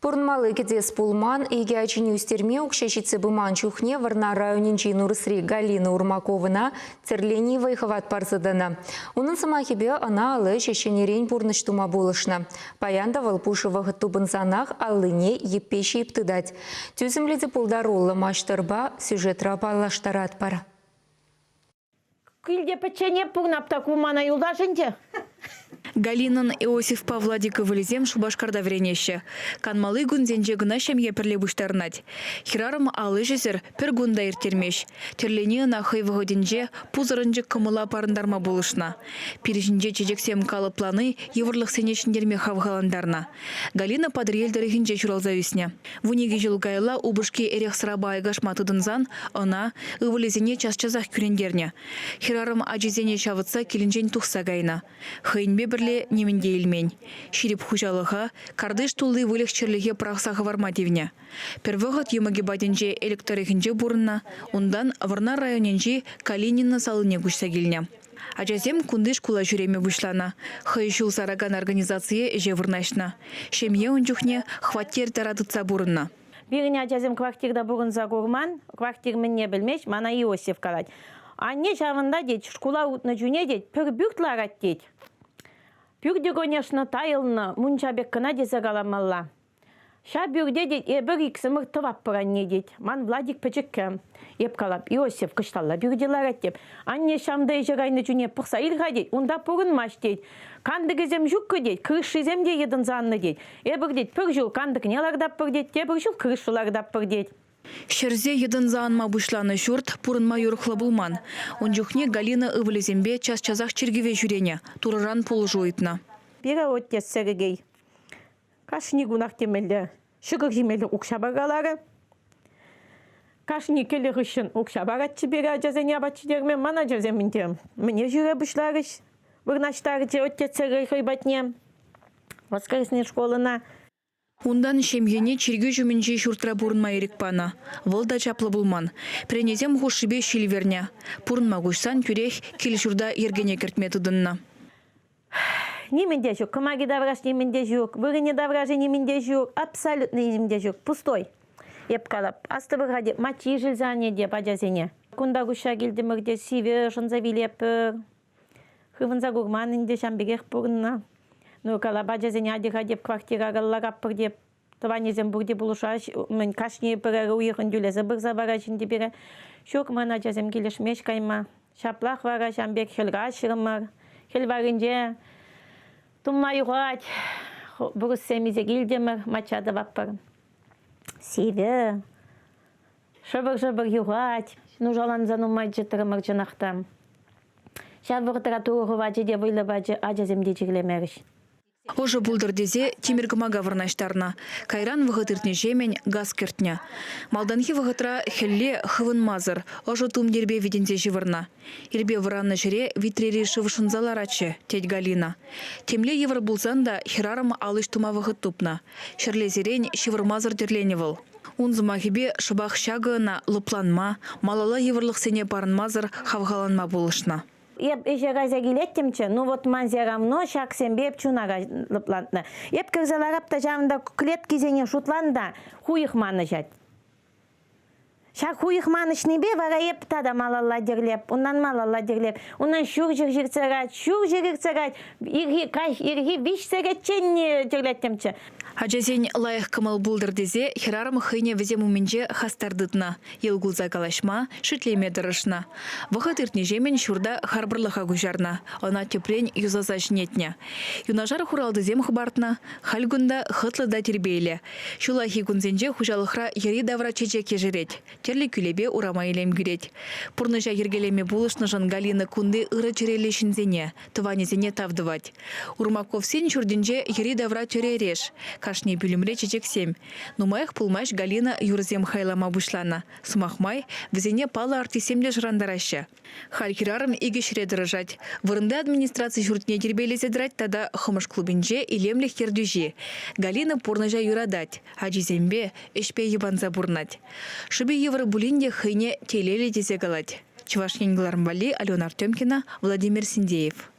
Пурӑнмалли кӗтес пулман, икӗ ачине ӳстерме укҫа ҫитсе пыман чухне Вӑрнар районӗнчи Нурӑсри Галина Урмаковӑна тӗрлени вӑй-хӑват парса тӑнӑ. Унӑн сӑмахӗпе ӑна алӑ ӗҫӗ ҫӗнӗрен пурнӑҫ тума пулӑшнӑ. Паян та вӑл пушӑ вӑхӑт тупӑнсанах аллине йӗппе ҫип тытать. Тӳсӗмлӗ те пултаруллӑ маҫтӑрпа сюжетра паллаштаратпӑр. Килте пӗччене пурӑнап та ку мана юлташ ӗнтӗ. Галинӑн Иосифпа Владик ывӑлӗсем Шупашкарта вӗренеҫҫӗ. Канмалли кунсенче кӑна ҫемье пӗрле пуҫтарӑнать. Хӗрарӑм ал ӗҫӗсӗр пӗр кун та ирттермест. Тӗрлени ӑна хӑй вӑхӑтӗнче пусӑрӑнчӑк кӑмӑла парӑнтарма пулӑшнӑ. Пир ҫинче чечексем калӑплани йывӑрлӑхсене ҫӗнтерме хавхалантарнӑ. Галина Патӑрьел тӑрӑхӗнче ҫуралса ӳснӗ. 12 ҫул каялла упӑшки эрех-сӑрапа айкашма тытӑнсан ӑна ывӑлӗсене час-часах кӳрентернӗ. Хӗрарӑм ачисене ҫавӑтса килӗнчен тухса кайнӑ. Хӑйӗнпе пӗрле нимӗн те илмен. Ҫирӗп хуҫалӑха, картиш тулли выльӑх-чӗрлӗхе пӑрахса хӑварма тивнӗ. Пӗр вӑхӑт йӑмӑкӗ патӗнче Элӗк тӑрӑхӗнче пурӑннӑ, унтан Вӑрнар районӗнчи Калинино салине куҫса килнӗ. Ачасем кунти шкула ҫӳреме пуҫланӑ. Хӑй ҫул саракан организацие ӗҫе вырнаҫнӑ. Ҫемье ун чухне хваттер тара тытса пурӑннӑ. Пирӗн ачасем квартирта пурӑнса курман, квартир мӗнне пӗлмест, мана Иосиф калать. Анне ҫавӑнта тет, шкула утнӑ чуне тет, пӗр пӳрт ларать тет. Пӳртӗ, конечно, тайӑлнӑ, мунча пек кӑна тесе каламалла. Ҫав пӳрте, тет, эпир иксӗмӗр тӑватпӑр анне, тет. Ман Владик пӗчӗккӗ. Эп калап, Иосиф кӑҫталла пӳрте ларать, теп. Анне ҫамта ӗҫе кайнӑ чуне пӑхса ил-ха, тет, унта пурӑнмасть, тет. Кантӑкӗсем ҫуккӑ, тет, крышшисем те йӑтӑнса аннӑ, тет. Эпир, тет, пӗр ҫул кантӑкне лартатпӑр, тет, тепӗр ҫул крыша лартатпӑр, тет. Ҫӗрсе йӑтӑнса анма пуҫланӑ ҫурт пурӑнма юрӑхлӑ пулман. Ун чухне Галина ывӑлӗсемпе час-часах чиркӗве ҫӳренӗ, Турӑран пулӑшу ыйтнӑ. Пире отец Сергей Кашни кунах темелле ҫӑкӑр ҫимелле укҫа паркаларӗ. Кашни кӗлӗ хыҫҫӑн укҫа паратчӗ пире ачасене апат ҫитерме. Ман ачасем ӗнтӗ мӗне ҫӳре пуҫларӗҫ, вырнаҫтарчӗ отец хӑй патне воскресный школӑна. Унтан ҫемьене чиркӳ ҫумӗнчи ҫуртра пурӑнма ирӗк панӑ. Вӑл та чаплӑ пулман. Пӗренесем хушшипе ҫил вӗрнӗ. Пурӑнма куҫсан тӳрех кил-ҫурта йӗркене кӗртме тытӑннӑ. Нимӗн те ҫук, кӑмаки тавраш нимӗн те ҫук, вырӑнӗ таврашӗ нимӗн те ҫук, абсолютно нимӗн те ҫук, пустой. Эп калап, астӑвӑр-ха теп, маччи ишӗлсе аннӗ теп ачасене. Кунта куҫса килтӗмӗр те сивӗ шӑнса вилетпӗр. Хывӑнса курман ӗнтӗ, ҫам пекех пурӑннӑ. Ну, калап, ачасене атьӑр-ха теп, квартира калла каппӑр теп. Тӑванӗсем пурте пулӑшаҫ, мӗн кашни пӗрер уйӑхӑн тӳлесе пырса параҫ ӗнтӗ пире. Ҫук, ман ачасем килӗшмест кайма. Ҫаплах вара ҫам пек хӗл каҫрӑмӑр. Хӗл варринче тумма юхать. Вырӑссем илсе килтӗмӗр, мачча тӑватпӑр. Сивӗ. Шӑпӑр-шӑпӑр юхать. Нушаланса нумай чӑтрӑмӑр чӑнах та. Ҫав вӑхӑтра Турӑ хӑвачӗ те вӑйлӑ пачӗ, ачасем те чирлемерӗҫ. Ӑшӑ пултӑр тесе тимӗр кӑмака вырнаҫтарнӑ. Кайран вӑхӑт иртнӗҫемӗн газ кӗртнӗ. Малтанхи вӑхӑтра хӗлле хывӑнмасӑр, ӑшӑ тумтирпе витӗнсе ҫывӑрнӑ. Ирпе вӑраннӑ ҫӗре витрери шыв шӑнса ларатчӗ, тет Галина. Темле йывӑр пулсан та хӗрарӑм ал ӗҫ тума вӑхӑт тупнӑ. Ҫӗрлесерен ҫывӑрмасӑр тӗрленӗ вӑл. Ун сӑмахӗпе, шӑпах ҫакӑ ӑна лӑпланма, малалла йывӑрлӑхсене парӑнмасӑр хавхаланма пулӑшнӑ. Эп ӗҫе кайса килеттӗмччӗ, ну вот ман все равно ҫаксемпе эп чуна лӑплантнӑ. Эп кӗрсе ларап та ҫавӑнта клеткисене шутлан та хуйӑх манӑҫать. Ҫак хуйӑх манӑҫнипе вара эп тата малалла тӗрлеп, унтан малалла тӗрлеп. Унтан ҫурҫӗр ҫыртса кать, ҫурҫӗр иртсе кать, ирхи каҫ, ирхи виҫ сехетчен тӗрлеттӗмччӗ. Ачасен лайӑх кӑмӑл пултӑр тесе хӗрарӑм хӑйне вӗсем умӗнче хастар тытнӑ. Йӑл кулса калаҫма, шӳтлеме тӑрӑшнӑ. Вӑхӑт иртнӗҫемӗн ҫурта харпӑрлӑха куҫарнӑ, ӑна тӗпрен юсаса ҫӗнетнӗ. Юнашар хуралтӑсем хӑпартнӑ. Халь кунта хӑтлӑ та тирпейлӗ. Ҫуллахи кунсенче хуҫалӑхра йӗри-тавра чечек ешерет, тӗрлӗ кӳлепе урама илем кӳрет. Пурнӑҫа йӗркелеме пулӑшнӑшӑн Галина кунти ырӑ чӗреллӗ ҫынсене, тӑванӗсене тав тӑвать. Урмаковсен ҫуртӗнче йӗри-тавра тӗрӗ-эреш, кашни пӳлӗмре чечексем. Нумаях пулмасть Галина юрӑсем хайлама пуҫланӑ. Сӑмах май, вӗсене паллӑ артистсем те шӑрантараҫҫӗ. Халь хӗрарӑм икӗ ҫӗре тӑрӑшать. Вырӑнти администраци ҫуртне тирпейлесе тӑрать тата Хӑмӑш клубӗнче илемлӗх ертӳҫи. Галина пурнӑҫа юратать, ачисемпе, ӗҫпе йӑпанса пурӑнать. Шӑпи йывӑр пулин те хӑйне телейлӗ тесе калать. Чӑваш Ен кӑларӑм валли Алена Артемкина, Владимир Синдеев.